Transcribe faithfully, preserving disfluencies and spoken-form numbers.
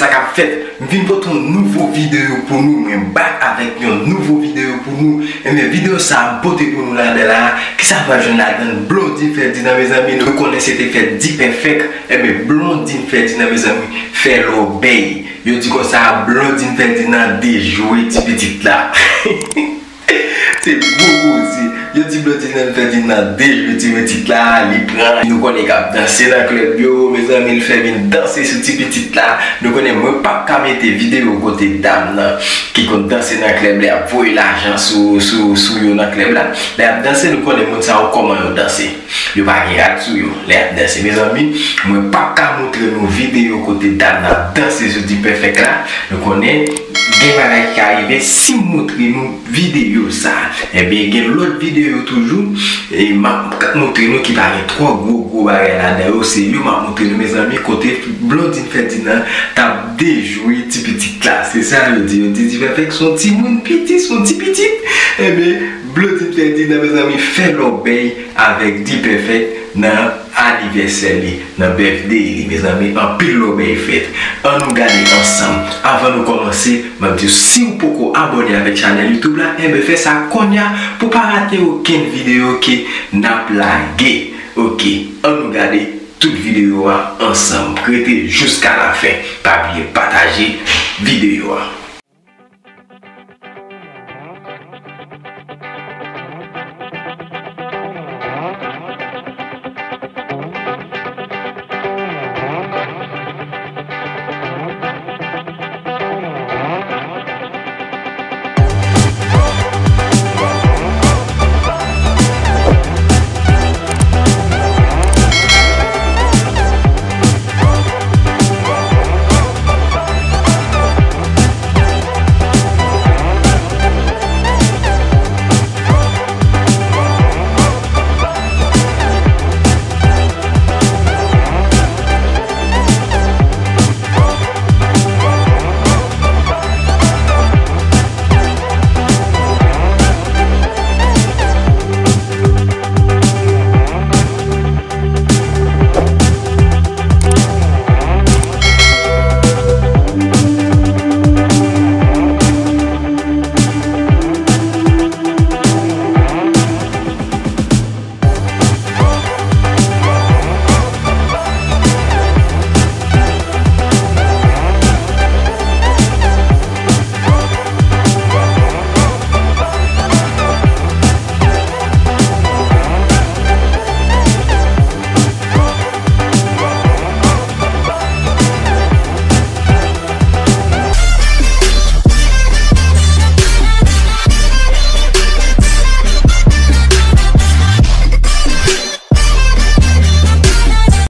Sa k ap fèt? M vin pote yon nouvo videyo pou nou. Mwen back avèk yon nouvo videyo pou nou. Ebyen, videyo sa a m pote pou nou ladan la, kisa n pral jwenn ladan l? Blondine Ferdinand, mezanmi, nou konnen se te fè D-Perfect. Ebyen, Blondine Ferdinand, mezanmi, fè lòbèy. Yo di konsa, Blondine Ferdinand dejwe ti pitit la. Se gwo koze. Yo di Blondine Ferdinand dejwe ti pitit la, li pran. Nou konnen k ap danse nan klèb yo, mezanmi, l fè vin danse sou ti pitit la. Nou konnen mwen p ap ka mete videyo kote dam nan ki konn danse nan klèb, lè y ap voye lajan sou, sou, sou yo nan klèb la. Lè y ap danse, nou konnen moun sa yo kòman yo danse. Yo pa gen rad sou yo lè y ap danse. Mezanmi, mwen p ap ka montre nou videyo kote dam nan ap danse sou D-Perfect la. Nou konnen gen bagay ki ka rive si m montre nou videyo sa. Ebyen, gen lòt videyo toujou, e m ap montre nou ki pa gen twò gwo, gwo bagay ladan yo. Se yo m ap montre nou, mezanmi, kote Blondine Ferdinand t ap dejwe ti pitit la. Se sa yo di. Yo di D-Perfect se yon timoun piti, se yon ti pitit. Ebyen, Blondine Ferdinand, mezanmi, fè lòbèy avèk D-Perfect nan anivèsè li, nan birthday li, mezanmi, anpil lòbèy fèt. Ann nou gade ansanm. Avan nou kòmanse, m ap di w, si w poko abòne avèk chanèl YouTube la, enben fè sa kounye a pou w pa rate okenn videyo ke n ap lage. Oke, ann nou gade tout videyo a ansanm. Rete jiska lafen. Pa bliye pataje videyo a.